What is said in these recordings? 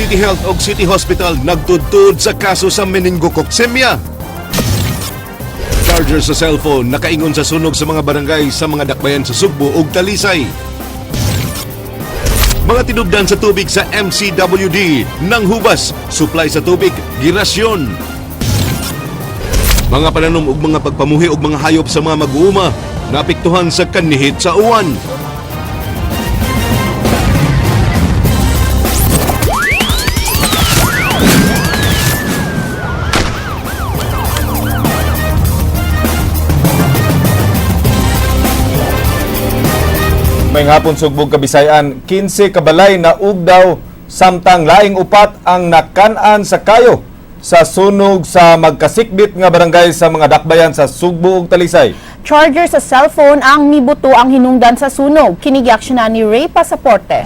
City Health og City Hospital nagtudtud sa kaso sa meningococcemia. Charger sa cellphone nakaingon sa sunog sa mga barangay sa mga dakbayan sa Sugbo ug Talisay. Mga tinubdan sa tubig sa MCWD nang hubas, supply sa tubig, girasyon. Mga pananom ug mga pagpamuhi og mga hayop sa mga mag-uuma naapektuhan sa kanihit sa uwan. May hapon, Sugbog, Kabisayan, 15 kabalay na ugdaw samtang laing upat ang nakan-an sa kayo sa sunog sa magkasikbit nga barangay sa mga dakbayan sa Sugbo ug Talisay. Charger sa cellphone ang mibuto ang hinungdan sa sunog. Kini giaksyonan ni Ray Pasaporte.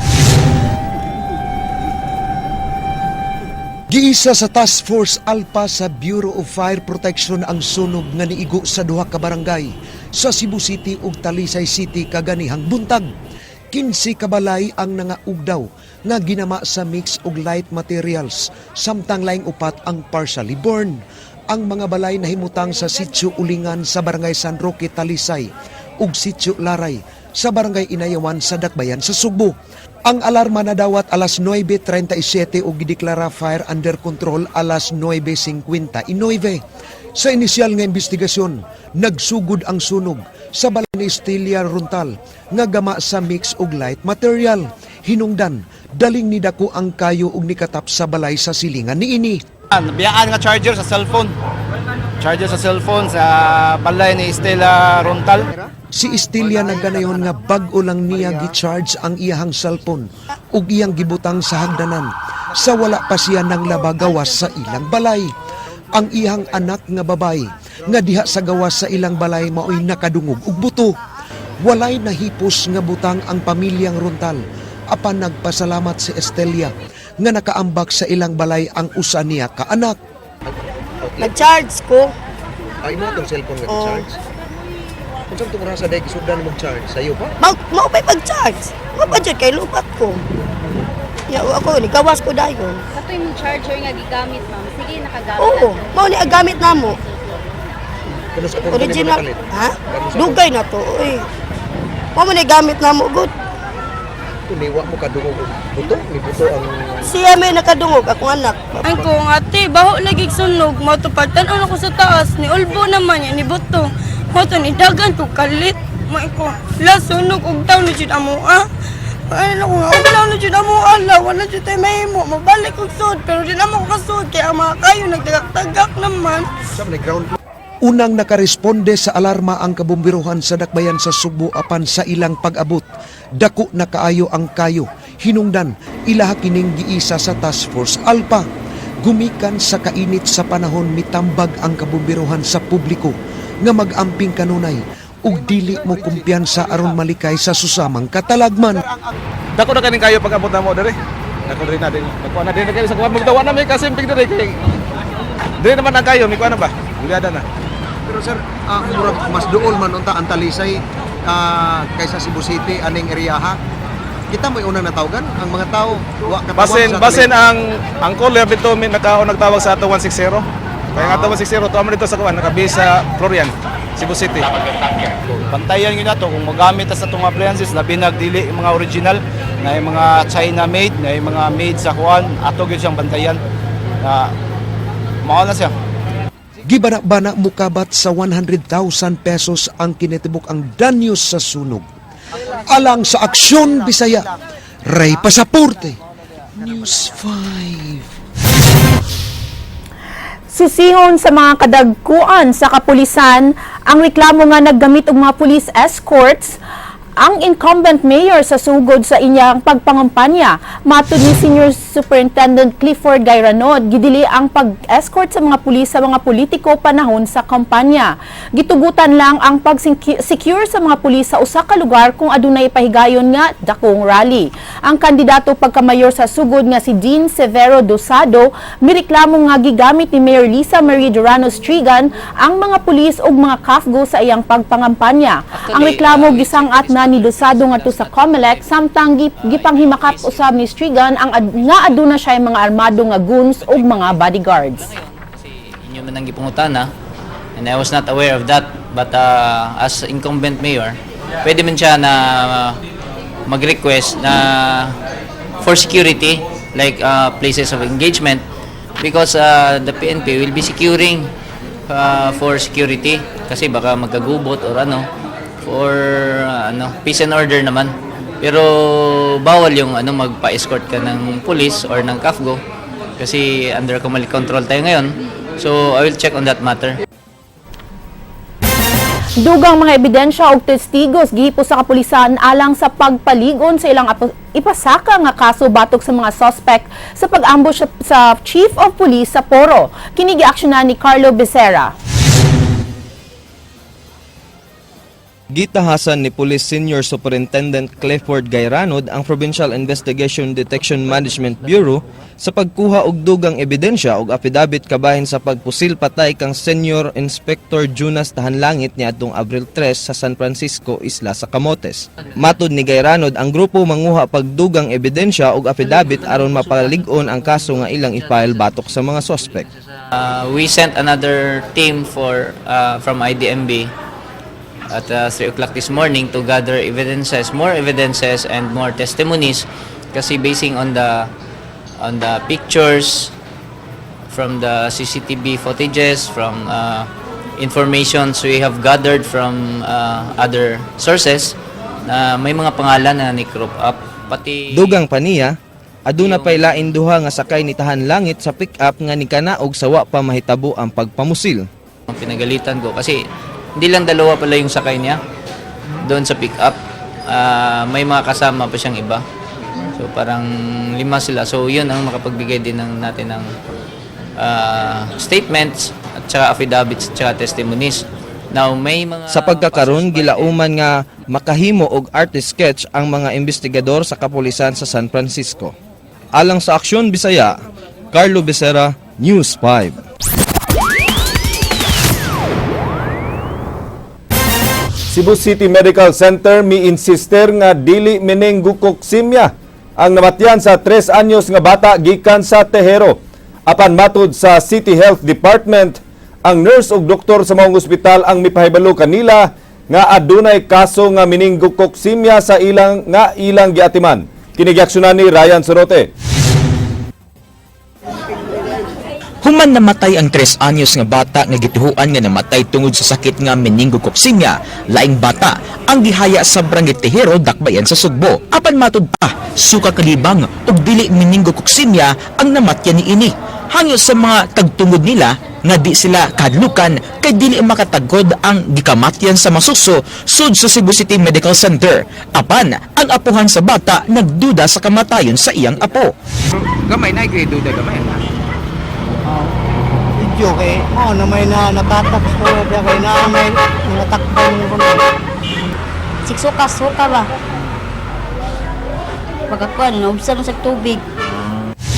Giisa sa Task Force Alpha sa Bureau of Fire Protection ang sunog nga niigo sa duha ka barangay sa Cebu City ug Talisay City kaganihang buntag. 15 ka balay ang nangaugdaw nga ginama sa mix og light materials, samtang laing upat ang partially burn. Ang mga balay nahimutang sa Sitio Ulingan sa Barangay San Roque, Talisay ug Sitio Laray sa Barangay Inayawan sa Dakbayan sa Sugbo. Ang alarma nadawat alas 9:37 ug gideklara fire under control alas 9:59. Sa inisyal nga investigasyon, nagsugod ang sunog sa balay ni Estelia Runtal nga gama sa mix og light material. Hinungdan, daling nidako ang kayo ug nikatap sa balay sa silingan niini. Biyaan nga charger sa cellphone. Charger sa cellphone sa balay ni Estela Rontal. Si Estelia nagkanayon nga bag-o lang niya gi-charge ang iyahang cellphone ug iyang gibutang sa hagdanan sa wala pa siya nang labagawas sa ilang balay. Ang iyang anak nga babae nga diha sa gawas sa ilang balay maoy nakadungog og buto. Walay nahipos nga butang ang pamilyang Rontal apan nagpasalamat si Estelia nga nakaambak sa ilang balay ang usa niya ka anak. Nag-charge ko. Ay mo itong cellphone nga Oo. charge? Kung saan tumura sa dahil gisudan mo charge sayo pa? Mau mau pa'y pag-charge. Mao pa jud kay lupat ko. Ya ako ni gawas ko dayon. Kato yung charger nga gigamit, ma'am. Sige, nakagamit Oo, na to. mao ni ang gamit namo. Kano sa Original. Ha? Dugay na to, oy. Mao man ni gamit namo gud. Tuniwa mo kadungog og buto, ni buto ang Siya may nakadungog akong anak. Ay ko nga ate, baho lagi sunog, mo to pagtan-aw ko sa taas, ni ulbo naman yan, ni buto. Mo to ni dagan ko kalit. Mo ko, la sunog og taw ni jud amo ah. Ano ko nga, og taw ni jud amo ah, la wala jud tay mahimo, mabalik og sud, pero di na mo kasud kay ang mga kayo nagtagak-tagak naman. sa may ground floor. Unang nakaresponde sa alarma ang kabumbiruhan sa dakbayan sa Sugbo apan sa ilang pag-abot, dako na kaayo ang kayo. Hinungdan, ilaha kining giisa sa Task Force Alpha. Gumikan sa kainit sa panahon, mitambag ang kabumbiruhan sa publiko nga mag-amping kanunay ug dili mo kumpiyansa aron malikay sa susamang katalagman. Dako na kaning kayo pag-abot na mo diri. Dako diri na din. Dako na din kayo sa kuwan magdawa na may kasimping diri kay diri naman ang kayo, may kuwan na ba? Gulada na. Pero sir, murag mas duol man unta ang Talisay kaysa Cebu City aning area ha. Kita mo'y unang natawagan ang mga tao wa katawag Basin sa basin Talisay. ang caller bito may nagkao nagtawag sa ato 160. Kaya nga ato 160 tuwa man dito sa kuwan nakabase sa Florian, Cebu City. Bantayan gyud nato kung magamit ta sa itong appliances, labi na dili yung mga original na yung mga China made, na yung mga made sa kuan, ato gyud siyang bantayan. Na mao na siya. Gibana-bana mukabat sa 100,000 pesos ang kinitibok ang danyos sa sunog. Alang sa Aksyon Bisaya, Ray Pasaporte, News 5. Susihon sa mga kadagkuan sa kapulisan ang reklamo nga naggamit og mga police escorts ang incumbent mayor sa sugod sa inyang pagpangampanya. Matod ni Senior Superintendent Clifford Gayranod, gidili ang pag-escort sa mga pulis sa mga politiko panahon sa kampanya. Gitugutan lang ang pag-secure sa mga pulis sa usa ka lugar kung adunay pahigayon nga dakong rally. Ang kandidato pagkamayor sa sugod nga si Dean Severo Dosado mireklamo nga gigamit ni Mayor Lisa Marie Durano Strigan ang mga pulis ug mga CAFGO sa iyang pagpangampanya. Ang reklamo gisang-at na nga nilusado ngadto sa COMELEC samtang gipanghimakak usab ni Strigan ang nga aduna siya mga armado nga goons ug mga bodyguards. Kasi inyo man ang gipangutana and I was not aware of that, but as incumbent mayor, pwede man siya na mag-request na for security, like places of engagement, because the PNP will be securing for security kasi baka magkagubot or ano, for ano, peace and order naman. Pero bawal yung ano, magpa-escort ka ng police or ng CAFGO kasi under command control tayo ngayon. So I will check on that matter. Dugang mga ebidensya og testigos gihipos sa kapulisan alang sa pagpaligon sa ilang ipasaka nga kaso batok sa mga suspect sa pag-ambush sa Chief of Police sa Poro. Kini giaksyonan ni Carlo Becerra. Gitahasan ni Police Senior Superintendent Clifford Gayranod ang Provincial Investigation Detection Management Bureau sa pagkuha og dugang ebidensya og affidavit kabahin sa pagpusil patay kang Senior Inspector Jonas Tahanlangit niadtong Abril 3 sa San Francisco, Isla sa Camotes. Matod ni Gayranod, ang grupo manguha pagdugang ebidensya og affidavit aron mapalig-on ang kaso nga ilang i-file batok sa mga suspect. We sent another team for from IDMB at 3 o'clock this morning to gather evidences, more evidences and more testimonies kasi basing on the pictures from the CCTV footages, from informations we have gathered from other sources na may mga pangalan na ni-crop up pati. Dugang pa niya, aduna pay lain duha nga sakay ni Tahanlangit sa pick-up nga nikanaog sa wa pa mahitabo ang pagpamusil. Ang pinagalitan ko kasi hindi lang dalawa pala yung sakay niya doon sa pick up. Ah, may mga kasama pa siyang iba. So parang lima sila. So yun ang makapagbigay din ng natin ng statements at saka affidavits at saka testimonies. Now may mga Sa pagkakaron, gilauman nga makahimo og artist sketch ang mga investigador sa kapulisan sa San Francisco. Alang sa Aksyon Bisaya, Carlo Becerra, News 5. Cebu City Medical Center mi-insister nga dili meningococemia ang namatyan sa 3 anyos nga bata gikan sa Tejero. Apan matud sa City Health Department, ang nurse ug doktor sa maong ospital ang mipahibalo kanila nga adunay kaso nga meningococemia sa ilang nga ilang giatiman. Kini giaksyonan ni Ryan Sorote. Human namatay ang 3 anyos nga bata nga gituhuan nga namatay tungod sa sakit nga meningococemia, laing bata ang gihaya sa Barangay Tejero, Dakbayan sa Sugbo. Apan matud pa, suka kalibang ug dili meningococemia ang namatyan niini. Hangyo sa mga tagtungod nila nga di sila kahadlukan kay dili makatagod ang gikamatyan sa masuso sud sa Cebu City Medical Center. Apan ang apuhan sa bata nagduda sa kamatayon sa iyang apo. Gamay na, kay duda gamay na. Video kay oh na may na natatak ko kay na may natakbo ko. Siksuka-suka ba? Pagkakuan, naubsan sa tubig.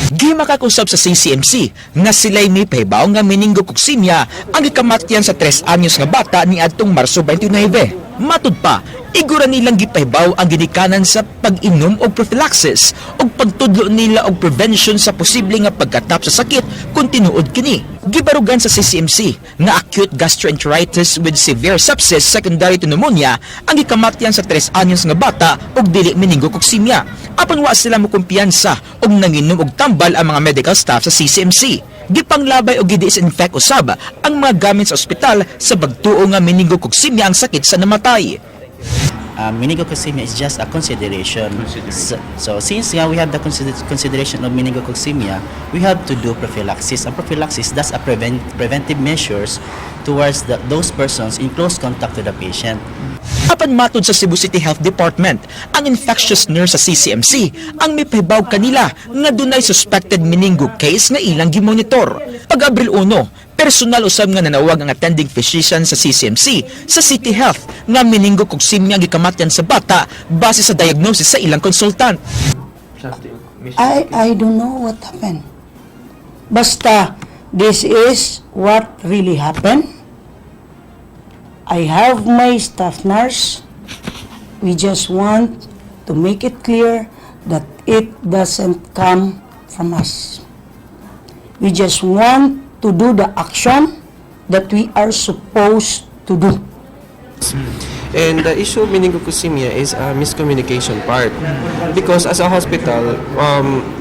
Gimakakusab sa CCMC nga sila'y may pahibaw nga meningococemia ang gikamatyan sa 3 anyos nga bata ni adtong Marso 29. Matud pa, igura nilang gipahibaw ang ginikanan sa pag-inom og prophylaxis ug pagtudlo nila og prevention sa posible nga pagkatap sa sakit kung tinuod kini. Gibarugan sa CCMC nga acute gastroenteritis with severe sepsis secondary to pneumonia ang gikamatyan sa 3 anyos nga bata ug dili meningococemia. Apan wa sila mokumpiyansa ug nanginom og tambal ang mga medical staff sa CCMC. Gipanglabay og gi-disinfect usab ang mga gamit sa ospital sa pagtuo nga meningococemia ang sakit sa namatay. Meningococemia is just a consideration. So since nga we have the consideration of meningococemia, we have to do prophylaxis. And prophylaxis, that's a preventive measures towards those persons in close contact to the patient. Apan matod sa Cebu City Health Department, ang infectious nurse sa CCMC ang mipahibaw kanila nga dunay suspected meningo case nga ilang gimonitor. Pag Abril 1, personal usab nga nanawag ang attending physician sa CCMC sa City Health nga meningococemia ang gikamatyan sa bata base sa diagnosis sa ilang consultant. I don't know what happened. Basta this is what really happened. I have my staff nurse. We just want to make it clear that it doesn't come from us. We just want to do the action that we are supposed to do. And the issue of meningococcemia is a miscommunication part. Because as a hospital,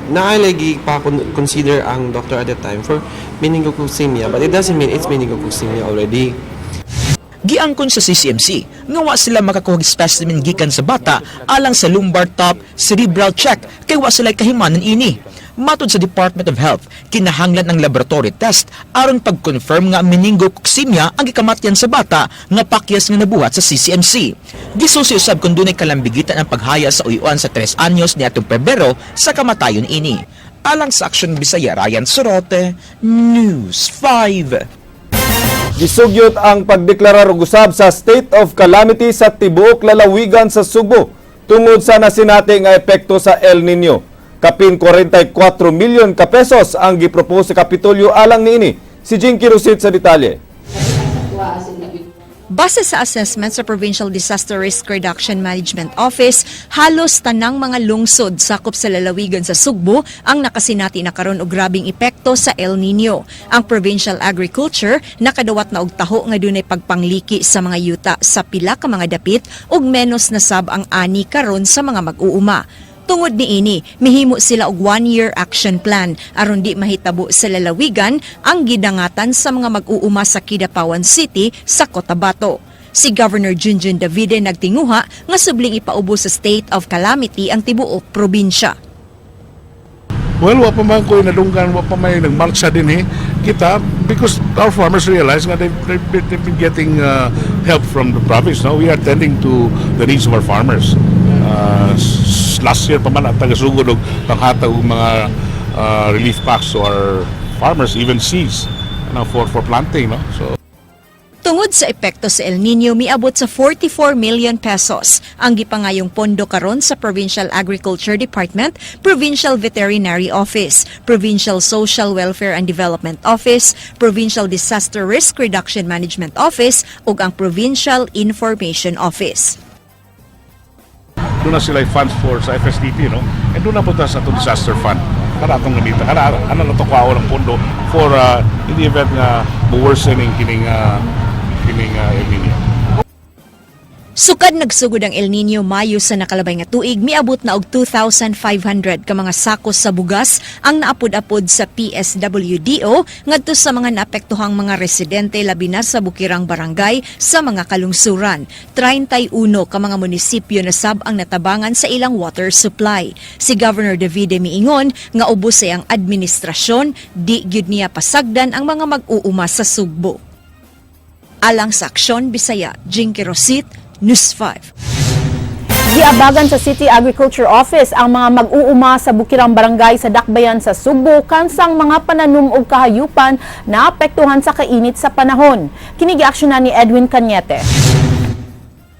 naa lagi pa consider ang doctor at the time for meningococcemia, but it doesn't mean it's meningococcemia already. Giangkon sa CCMC nga wa sila makakuha og specimen gikan sa bata alang sa lumbar tap cerebral check kay wa sila kahimanan ini. Matod sa Department of Health, kinahanglan ang laboratory test aron pag-confirm nga meningococcemia ang gikamatyan sa bata nga pakyas nga nabuhat sa CCMC. Gisusi usab kung dunay kalambigitan ang paghaya sa uyuan sa 3 anyos ni atong Pebrero sa kamatayon ini. Alang sa Aksyon Bisaya, Ryan Sorote, News 5. Gisugyot ang pagdeklarar og usab sa state of calamity sa tibuok lalawigan sa Sugbo tungod sa nasinati nga epekto sa El Nino. Kapin 44 milyon ka pesos ang gipropose sa Kapitolyo alang niini. Si Jinky Rosit sa detalye. Base sa assessment sa Provincial Disaster Risk Reduction Management Office, halos tanang mga lungsod sakop sa lalawigan sa Sugbo ang nakasinati na karon og grabing epekto sa El Nino. Ang Provincial Agriculture nakadawat na og taho nga dunay pagpangliki sa mga yuta sa pila ka mga dapit ug menos na sab ang ani karon sa mga mag-uuma. Tungod niini, mihimo sila og one-year action plan aron di mahitabo sa lalawigan ang gidangatan sa mga mag-uuma sa Kidapawan City sa Cotabato. Si Governor Junjun Davide nagtinguha nga subling ipaubos sa state of calamity ang tibuok probinsya. Well, wa pa man ko nadunggan, wa pa may nagmarcha din eh. Kita, because our farmers realize nga they've been getting help from the province. No? We are tending to the needs of our farmers. Last year pa man ang taga-sugod og panghatag og mga relief packs to our farmers, even seeds for planting. No? So, Tungod sa epekto sa El Nino, miabot sa 44 million pesos ang gipangayong pondo karon sa Provincial Agriculture Department, Provincial Veterinary Office, Provincial Social Welfare and Development Office, Provincial Disaster Risk Reduction Management Office ug ang Provincial Information Office. Duna na sila funds for sa FSDP, no? And duna na po ta sa atong disaster fund. Kana atong gamita. Kana ano na to kuha ng pondo for in the event nga mo-worsening kining El Nino. Sukad nagsugod ang El Nino Mayo sa nakalabay nga tuig, miabot na og 2,500 ka mga sako sa bugas ang naapod-apod sa PSWDO ngadto sa mga naapektuhang mga residente, labi na sa bukirang barangay sa mga kalungsuran. 31 ka mga munisipyo na sab ang natabangan sa ilang water supply. Si Governor Davide miingon nga ubos sa iyang administrasyon, di gyud niya pasagdan ang mga mag-uuma sa Sugbo. Alang sa Aksyon Bisaya, Jinky Rosit, News 5. Giabagan sa City Agriculture Office ang mga mag-uuma sa Bukirang Barangay sa Dakbayan sa Sugbo kansang mga pananom og kahayupan na apektuhan sa kainit sa panahon. Kini giaksyonan ni Edwin Cañete.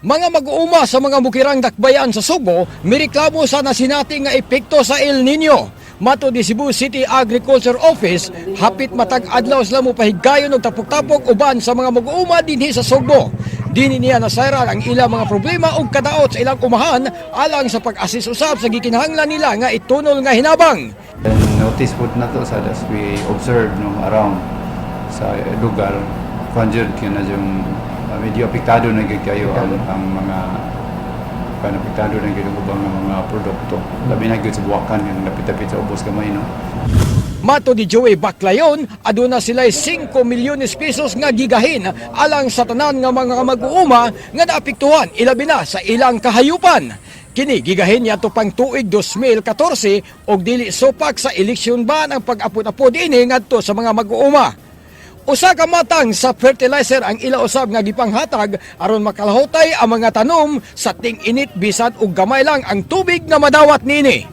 Mga mag-uuma sa mga bukirang dakbayan sa Sugbo, mireklamo sa nasinati nga epekto sa El Nino. Matod ni Cebu City Agriculture Office, hapit matag adlaw sila mo pahigayon og tapok-tapok uban sa mga mag-uuma dinhi sa Sugbo. Dinhi niya nasayran ang ilang mga problema ug kadaot sa ilang umahan alang sa pag-assist usab sa gikinahanglan nila nga itunol nga hinabang. And notice po na to sa as we observe, no, around sa lugar, conjured kaya na yung medyo apektado na gyud kayo ang mga kan, apektado na gyud ang ubang nga mga produkto, labi na gyud sa buwakan yung lapit-lapit sa ubos gamay, no. Matod ni Joey Baclayon, aduna sila 5 milyones pesos nga gigahin alang sa tanan nga mga mag-uuma nga naapektuhan, ilabi na sa ilang kahayupan. Kini gigahin niya pang tuig 2014 og dili supak sa eleksyon ban ang pag-apod-apod ini ngadto sa mga mag-uuma. Usa ka matang sa fertilizer ang ila usab nga gipanghatag aron makalahutay ang mga tanom sa ting-init bisan og gamay lang ang tubig nga madawat niini.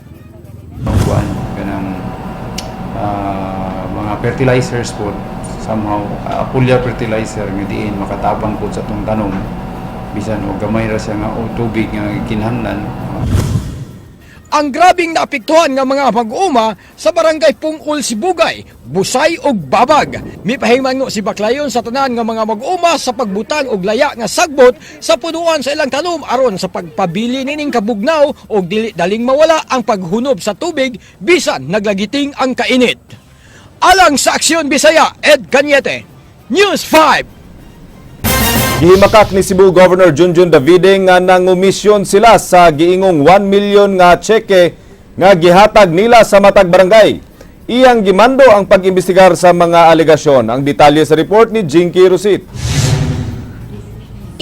Kuan kanang mga fertilizers po, somehow foliar fertilizer nga diin makatabang po sa atong tanom bisan og gamay ra siya nga o tubig nga kinahanglan. Ang grabing naapektuhan nga mga mag-uuma sa barangay Pungol Sibugay, Busay ug Babag. Mipahimango si Baclayon sa tanan nga mga mag-uuma sa pagbutang og laya nga sagbot sa punuan sa ilang tanom aron sa pagpabili nining kabugnaw og dili daling mawala ang paghunob sa tubig bisan naglagiting ang kainit. Alang sa Aksyon Bisaya, Ed Cañete, News 5. Gihimakak ni Cebu Governor Junjun Davide nga nangumisyon sila sa giingong 1 million nga tseke nga gihatag nila sa matag barangay. Iyang gimando ang pag-imbestigar sa mga alegasyon. Ang detalye sa report ni Jinky Rosit.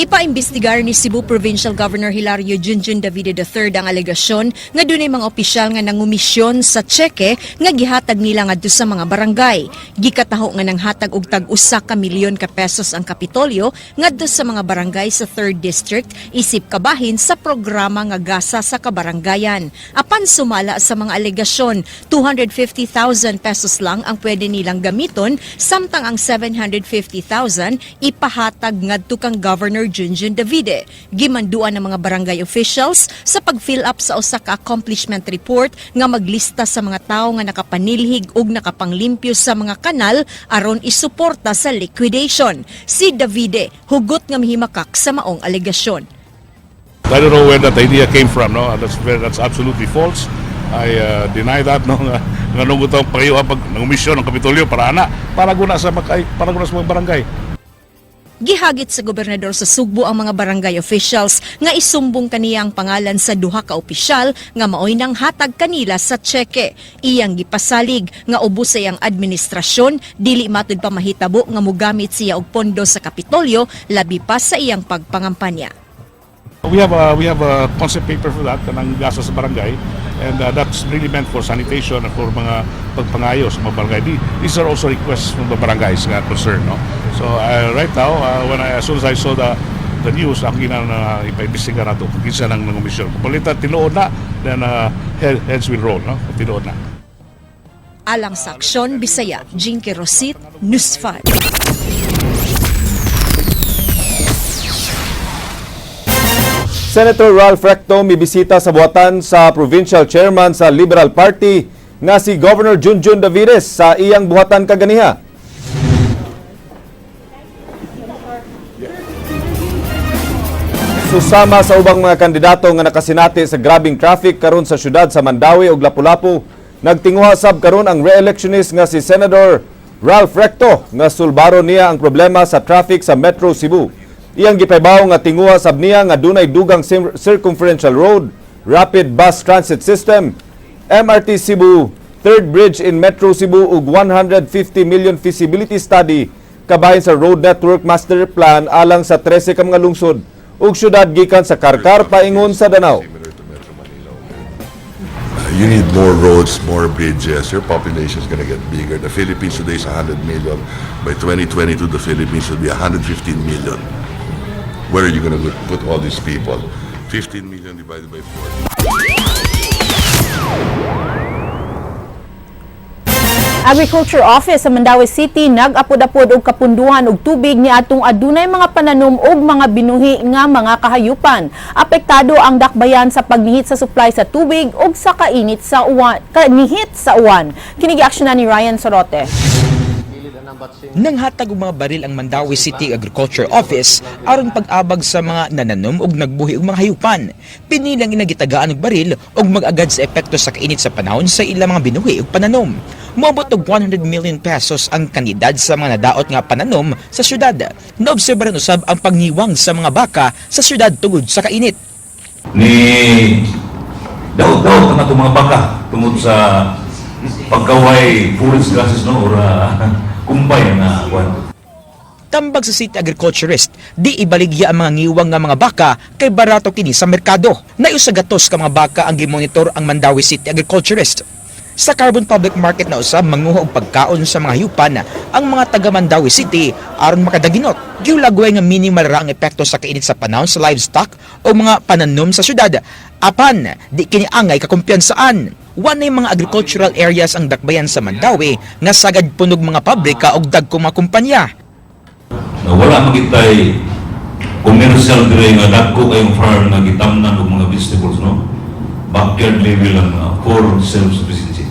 Ipaimbestigar ni Cebu Provincial Governor Hilario Junjun Davide III ang alegasyon nga dunay mga opisyal nga nangumisyon sa tseke nga gihatag nila ngadto sa mga barangay. Gikataho nga nanghatag og tag 1 ka milyon ka pesos ang Kapitolyo ngadto sa mga barangay sa 3rd District isip kabahin sa programa nga gasa sa kabarangayan. Apan sumala sa mga alegasyon, 250,000 pesos lang ang pwede nilang gamiton, samtang ang 750,000 ipahatag ngadto kang Governor Junjun Davide. Gimanduan ng mga barangay officials sa pag-fill up sa usa ka accomplishment report nga maglista sa mga tawo nga nakapanilhig ug nakapanglimpyo sa mga kanal aron isuporta sa liquidation. Si Davide hugot nga mihimakak sa maong alegasyon. I don't know where that idea came from, no? That's absolutely false. I deny that, no? Nga nung utang payo pag nangumisyon ng Kapitolyo para ana, para guna sa mga barangay. Gihagit sa gobernador sa Sugbo ang mga barangay officials nga isumbong kaniya ang pangalan sa duha ka opisyal nga maoy nang hatag kanila sa tseke. Iyang gipasalig nga ubos sa iyang administrasyon, dili matud pa mahitabo nga mogamit siya og pondo sa Kapitolyo, labi pa sa iyang pagpangampanya. We have a concept paper for that, kanang gasa sa barangay, and that's really meant for sanitation and for mga pagpangayo sa mga barangay. These are also requests from the barangays nga concern, no? So right now, when I, as soon as I saw the news, ang gina na ipaimbestiga na to kung kinsa nang nangumisyon. Kung balita tinuod na, then heads will roll, no? Kung tinuod na. Alang sa Aksyon Bisaya, Jinky Rosit, News 5. Senator Ralph Recto mibisita sa buhatan sa provincial chairman sa Liberal Party nga si Governor Junjun Davides sa iyang buhatan kaganiha. Susama sa ubang mga kandidato nga nakasinati sa grabing traffic karon sa syudad sa Mandaue ug Lapu-Lapu, nagtinguha sab karon ang re-electionist nga si Senator Ralph Recto nga sulbaro niya ang problema sa traffic sa Metro Cebu. Iyang gipahibaw nga tinguha sab niya nga dunay dugang circumferential road, rapid bus transit system, MRT Cebu, third bridge in Metro Cebu ug 150 million feasibility study kabahin sa Road Network Master Plan alang sa 13 ka mga lungsod ug syudad gikan sa Carcar paingon sa Danao. You need more roads, more bridges. Your population is going to get bigger. The Philippines today is 100 million. By 2022, the Philippines will be 115 million. Where are you going to put all these people? 15 million divided by 4. Agriculture Office sa Mandaue City nag-apod-apod og kapunduhan og tubig niadtong adunay mga pananom og mga binuhi nga mga kahayupan. Apektado ang dakbayan sa pagnihit sa supply sa tubig ug sa kainit sa uwan, kanihit sa uwan. Kini giaksyonan ni Ryan Sorote. Nanghatag og mga baril ang Mandaue City Agriculture Office aron pag-abag sa mga nananom og nagbuhi og mga hayupan. Pinilang inagitagaan og baril og mag-agad sa epekto sa kainit sa panahon sa ilang mga binuhi ug pananom. Moabot og 100 million pesos ang kantidad sa mga nadaot nga pananom sa syudad. Naobserbaran usab ang pagniwang sa mga baka sa syudad tungod sa kainit. Ni daot-daot ang atong mga baka tungod sa pagkaway forage grasses, no, or kumbay nga kuan. Tambag sa city agriculturist, di ibaligya ang mga ngiwang nga mga baka kay barato kini sa merkado. Naay 100 ka mga baka ang gimonitor ang Mandaue City Agriculturist. Sa Carbon Public Market na usab manguha og pagkaon sa mga hayupan ang mga taga Mandaue City aron makadaginot. Giulagway nga minimal ra ang epekto sa kainit sa panahon sa livestock o mga pananom sa syudad. Apan, di kini angay kakumpiyansaan. Walay mga agricultural areas ang dakbayan sa Mandaue nga sagad punog mga pabrika og dagkong mga kumpanya. Na wala magitay commercial dire nga dagko kayong farm nga gitamnan og mga vegetables, no. Backyard level ang for self-sufficiency.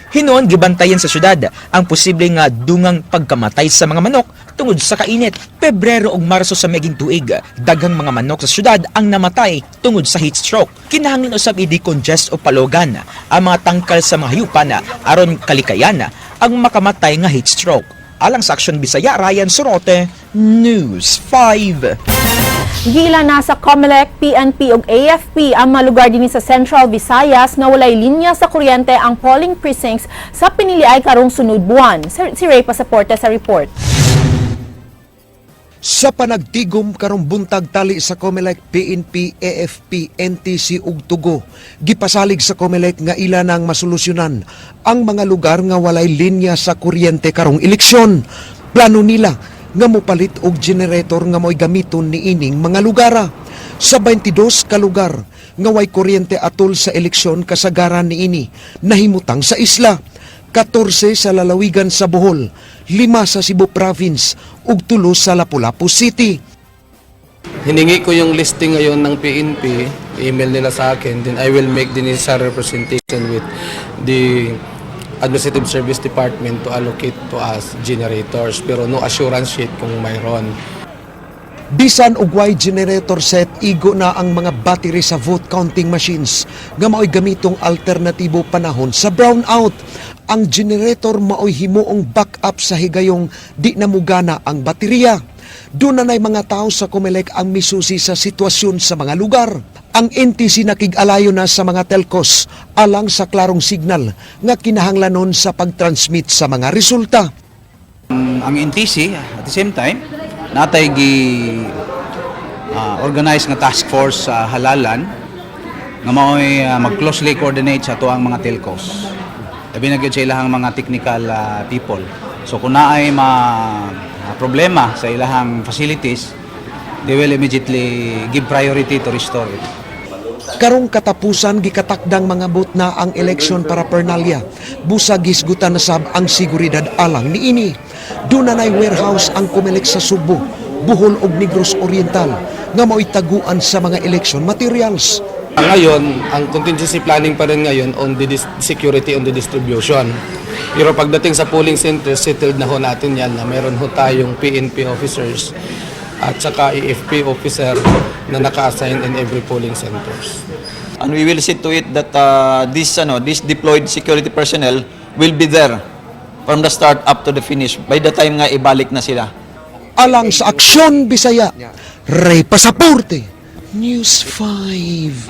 Hinuon gibantayan sa syudad ang posible nga dungang pagkamatay sa mga manok tungod sa kainit. Pebrero ug Marso sa miaging tuig, daghang mga manok sa syudad ang namatay tungod sa heat stroke. Kinahanglan usab i-decongest o palogan ang mga tangkal sa mga hayupan aron kalikayan ang makamatay nga heat stroke. Alang sa Aksyon Bisaya, Ryan Sorote, News 5. Gila na sa COMELEC, PNP ug AFP ang mga lugar dinhi sa Central Visayas nga walay linya sa kuryente ang polling precincts sa piniliay karong sunod buwan. Si Ray Pasaporte sa report. Sa panagtigom karong buntag, tali sa COMELEC, PNP, AFP, NTC ug Tugo, gipasalig sa COMELEC nga ila nang masolusyonan ang mga lugar nga walay linya sa kuryente karong eleksyon. Plano nila nga mopalit og generator nga mo'y gamiton niining mga lugara. Sa 22 ka lugar nga way kuryente atol sa eleksyon, kasagaran niini nahimutang sa isla. 14 sa lalawigan sa Bohol, 5 sa Cebu Province ug 3 sa Lapu-Lapu City. Hiningi ko yung listing ngayon ng PNP, email nila sa akin, then I will make the necessary representation with the Administrative Service Department to allocate to us generators. Pero no assurance sheet kung mayroon. Bisan og way generator set, igo na ang mga battery sa vote counting machines nga mao'y gamitong alternatibo panahon sa brownout. Ang generator mao'y himuong backup sa higayong di na mugana ang baterya. Duna na'y mga tao sa COMELEC ang misusi sa sitwasyon sa mga lugar. Ang NTC nakig-alayo na sa mga telcos alang sa klarong signal nga kinahanglanon sa pag-transmit sa mga resulta. Ang NTC at the same time natay gi organize nga task force sa halalan nga mao'y mag-closely coordinate sa atuang mga telcos. Labi na gyud sa ilahang mga technical people. So kung naay ma problema sa ilahang facilities, they will immediately give priority to restore it. Karong katapusan, gikatakdang mangabot na ang election paraphernalia. Busa gisgutan na sab ang seguridad alang niini. Duna nay warehouse ang COMELEC sa Sugbo, Bohol ug Negros Oriental nga mao'y taguan sa mga election materials. Ngayon, ang contingency planning pa rin ngayon on the security on the distribution. Pero pagdating sa polling center, settled na ho natin yan na meron ho tayong PNP officers at saka AFP officer na naka-assign in every polling centers. And we will see to it that this deployed security personnel will be there from the start up to the finish by the time nga ibalik na sila. Alang sa Aksyon Bisaya, Ray Pasaporte, News 5.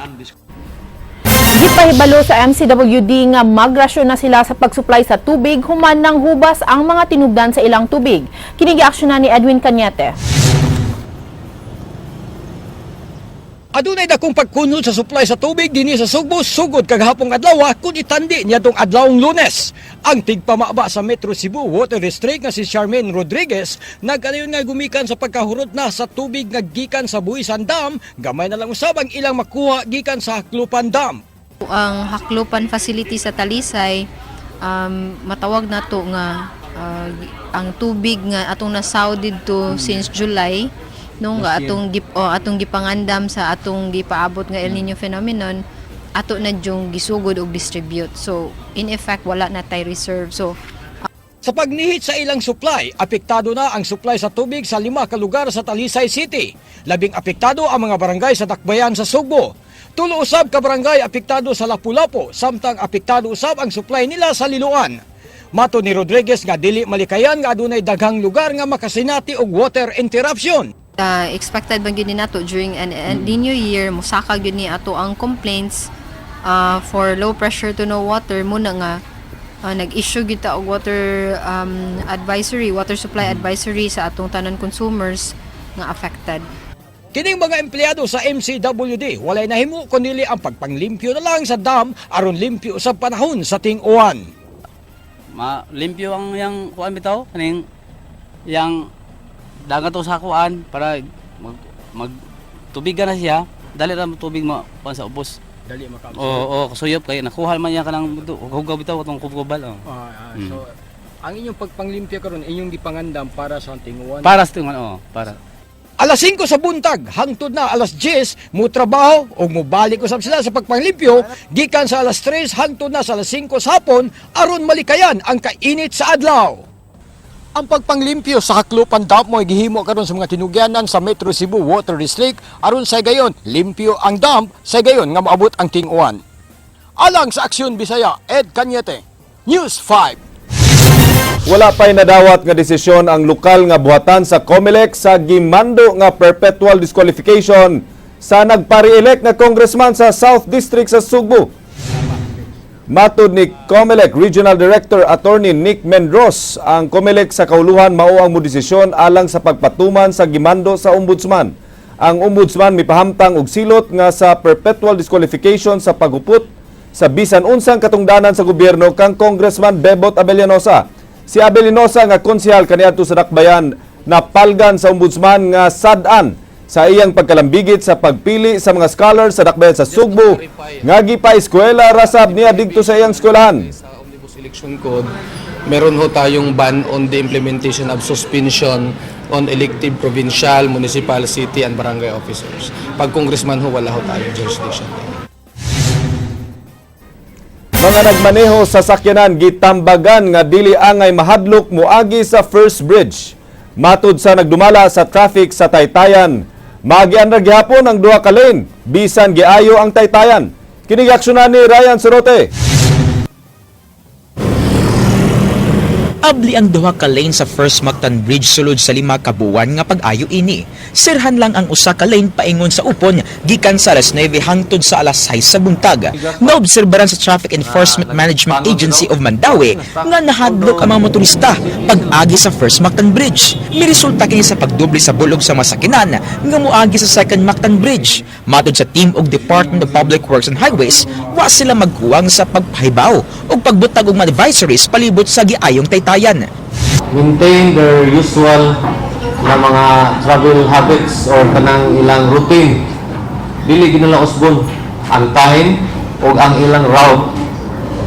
Gipahibalo sa MCWD nga magrasyon na sila sa pagsupply sa tubig human nang hubas ang mga tinubdan sa ilang tubig. Kini giaksyonan ni Edwin Cañete. Adunay dakong pagkunhod sa supply sa tubig dinhi sa Sugbo sugod kagahapong adlaw kung itandi niadtong adlawng Lunes. Ang tigpamaba sa Metro Cebu Water District nga si Charmaine Rodriguez nagkanayon nga gumikan sa pagkahurot na sa tubig nga gikan sa Buisan Dam, gamay na lang usab ang ilang makuha gikan sa Haklupan Dam. Ang Haklupan facility sa Talisay, matawag na to nga ang tubig nga atong nasaw didto since July no nga atong gipangandam sa atong gipaabot nga El Nino phenomenon, ato na yung gisugod og distribute, so in effect wala na tay reserve, so Sa pagnihit sa ilang supply, apektado na ang supply sa tubig sa 5 ka lugar sa Talisay City. Labing apektado ang mga barangay sa Dakbayan sa Sugbo. 3 usab ka barangay apektado sa Lapu-Lapu, samtang apektado usab ang supply nila sa Liloan. Mato ni Rodriguez nga dili malikayan nga adunay daghang lugar nga makasinati og water interruption. Expected ba gyud ni nato during an El Nino year, musaka gyud ni ato ang complaints for low pressure to no water muna nga nag-issue gyud ta og water advisory, water supply advisory sa atong tanan consumers nga affected. Kining mga empleyado sa MCWD walay nahimo kundi ang pagpanglimpyo na lang sa dam aron limpyo sa panahon sa ting-uwan. Ma limpyo ang yang kuan bitaw kaning yang dagat to sa kuan para mag mag tubigan na siya, dali ra mo tubig mo kuan sa ubos. Dali maka. Oo, kasuyop kay nakuha man niya kanang hugaw bitaw atong kubkubal, oh. So ang inyong pagpanglimpyo karon inyong gipangandam para sa tinguan. Para sa tinguan, oh, para. Alas 5 sa buntag hangtod na alas 10 mo trabaho ug mobalik usab sila sa pagpanglimpyo gikan sa alas 3 hangtod na sa alas 5 sa hapon aron malikayan ang kainit sa adlaw. Ang pagpanglimpyo sa Jaclupan Dump mo gihimo karon sa mga tinugyanan sa Metro Cebu Water District aron sa gayon limpyo ang dump sa gayon nga moabot ang ting-uwan. Alang sa Aksyon Bisaya, Ed Cañete, News 5. Wala pa'y nadawat nga desisyon ang lokal nga buhatan sa COMELEC sa gimando nga perpetual disqualification sa nagpare-elect nga congressman sa South District sa Sugbo. Matod ni COMELEC Regional Director Attorney Nick Mendros, ang COMELEC sa kauluhan mao ang modesisyon alang sa pagpatuman sa gimando sa ombudsman. Ang ombudsman mipahamtang og silot nga sa perpetual disqualification sa paghupot sa bisan unsang katungdanan sa gobyerno kang Congressman Bebot Abellanosa. Si Abellanosa nga konsehal kaniadto sa Dakbayan napalgan sa ombudsman nga sad-an sa iyang pagkalambigit sa pagpili sa mga scholars sa Dakbayan sa Sugbo nga gipa-eskwela rasab niya didto sa iyang eskwelahan. Omnibus Election Code, meron ho tayong ban on the implementation of suspension on elective provincial, municipal, city, and barangay officers. Pag congressman ho, wala ho tayong jurisdiction. Mga nagmaneho sa sakyanan gitambagan nga dili angay mahadlok moagi sa First Bridge. Matud sa nagdumala sa traffic sa Taytayan, maagian ra gihapon ang duha ka lane bisan giayo ang Taytayan. Kini aksyonan ni Ryan Sorote. Abli ang duha ka lane sa First Mactan Bridge sulod sa 5 ka buwan nga pag-ayo ini. Sirhan lang ang usa ka lane paingon sa Upon gikan sa alas 9 hangtod sa alas 6 sa buntag. Naobserbaran sa Traffic Enforcement Management Agency of Mandaue nga nahadlok ang mga motorista pag-agi sa First Mactan Bridge. Miresulta kini sa pagdoble sa bulog sa mga sakinan nga moagi sa Second Mactan Bridge. Matod sa team og Department of Public Works and Highways, wa sila magkuwang sa pagpahibaw ug pagbutag og mga advisories palibot sa giayong Taytayan. Maintain their usual na mga travel habits or kanang ilang routine. Dili ginala usbon ang time o ang ilang route.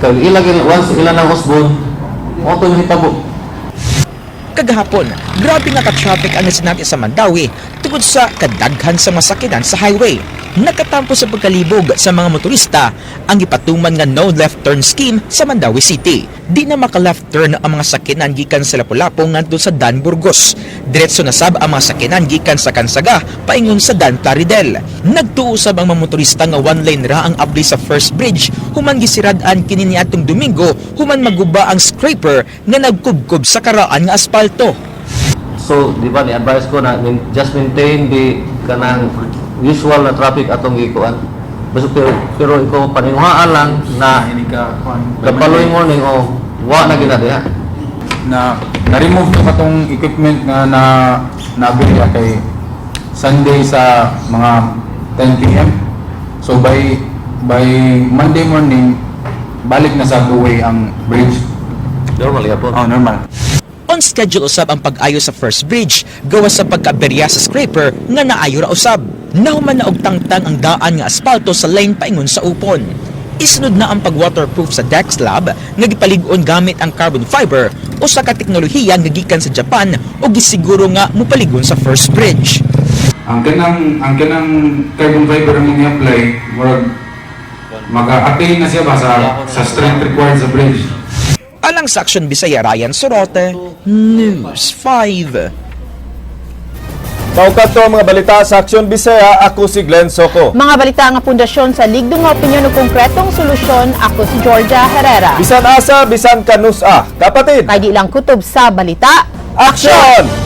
Kay ilang once ilan ang usbon, mao to hitabo. Kagahapon, grabe nga ka-traffic ang nasinati sa Mandaue tungod sa kadaghan sa mga sakinan sa highway. Nakatampo sa pagkalibog sa mga motorista ang ipatuman nga no left turn scheme sa Mandaue City. Di na maka-left turn ang mga sakinan gikan sa Lapu-Lapu ngadto sa Dan Burgos. Diretso na sab ang mga sakinan gikan sa Cansaga paingon sa Dan Plaridel. Nagtuo sab ang mga motorista nga one lane ra ang abli sa first bridge human gisirad-an kini niadtong Domingo human maguba ang scraper nga nagkubkob sa karaan nga asfalto. So, di ba ni advice ko na just maintain the kanang usual na traffic atong gikuan. Basta pero ikaw paninguhaan lang na the following morning, oh, wa na gina diha. Na na-remove to katong equipment nga na nabili kay Sunday sa mga 10 p.m. So by Monday morning, balik na sa way ang bridge. Normal yapon. Oh, normal. On schedule usab ang pag-ayo sa first bridge gawas sa pagkaaberya sa scraper nga naayo ra usab. Nahuman na og tangtang ang daan nga asfalto sa lane paingon sa Upon. Isunod na ang pag-waterproof sa deck slab nga gipalig-on gamit ang carbon fiber, usa ka teknolohiya nga gikan sa Japan ug gisiguro nga mopaligon sa first bridge. Ang kanang carbon fiber ang i-apply, murag maka-attain na siya ba sa strength required sa bridge. Alang sa Aksyon Bisaya, Ryan Sorote, News 5. Mao kato ang mga balita sa Aksyon Bisaya. Ako si Glenn Soco. Mga balita nga pundasyon sa ligdong nga opinyon ug konkretong solusyon, ako si Georgia Herrera. Bisan asa, bisan kanus-a. Kapatid! Kay di lang kutob sa balita. Aksyon!